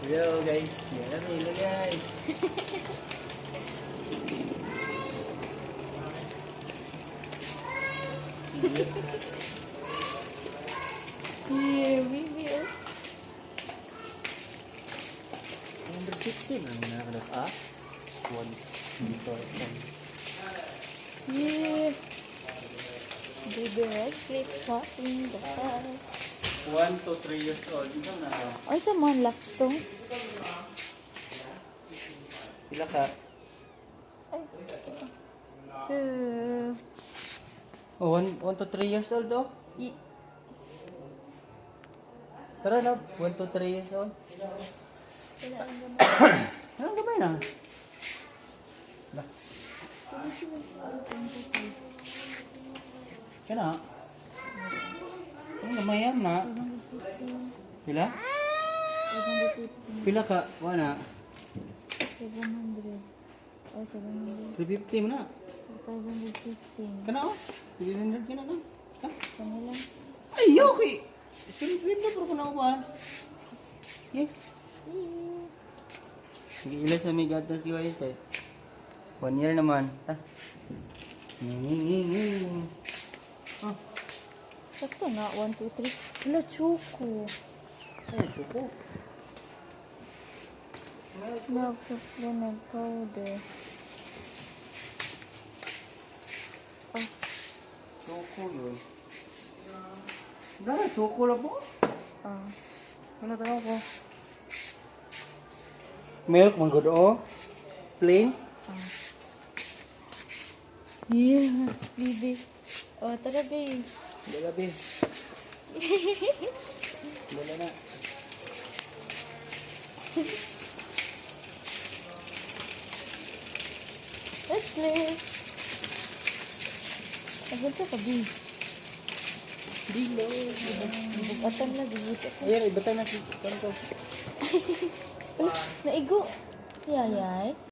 Hello guys. Yan, hello guys. Yeah, baby. Oh. 150 na na ano ah? 1 dito. Yeah. Baby red flip shopping. The 1 to 3 years old. Ikaw na. Ay, sa man lakto. Pila ka? Ay, ito. Oh, 1 to 3 years old oh. Tara na, 1 to 3 years old. Wala ang gamay. Anong gamay na? Lah, kana. Anong gamay yan na? Pila? 750. Pila ka? Wala. 700. Oh, 700. 350 mo na. 515. Kana oh. 300 kana na. Ha? Kano lang? Ay, okay. Sunod na pero kuna ba? Yeah. Eh. Sige, ila sa may gatas guys eh. One year naman. Ta. Ngi ngi ngi. Oh, Sakto na. 1, 2, 3. Wala, choco. Ay, suko. Milk supplement powder. Oh, Suko yun. Dara, suko lang po. Ah. Ano tawag ko? Milk, manggod oh. Plain. Ah. Yeah, baby. Oh, tara, babe. Dala, be. Dala na. Let's play. Nagunta ka, babe. Dilo. Bugatan na, gibuta ko. Ayan, ibatan na si Kanto. Naigo. Yayay.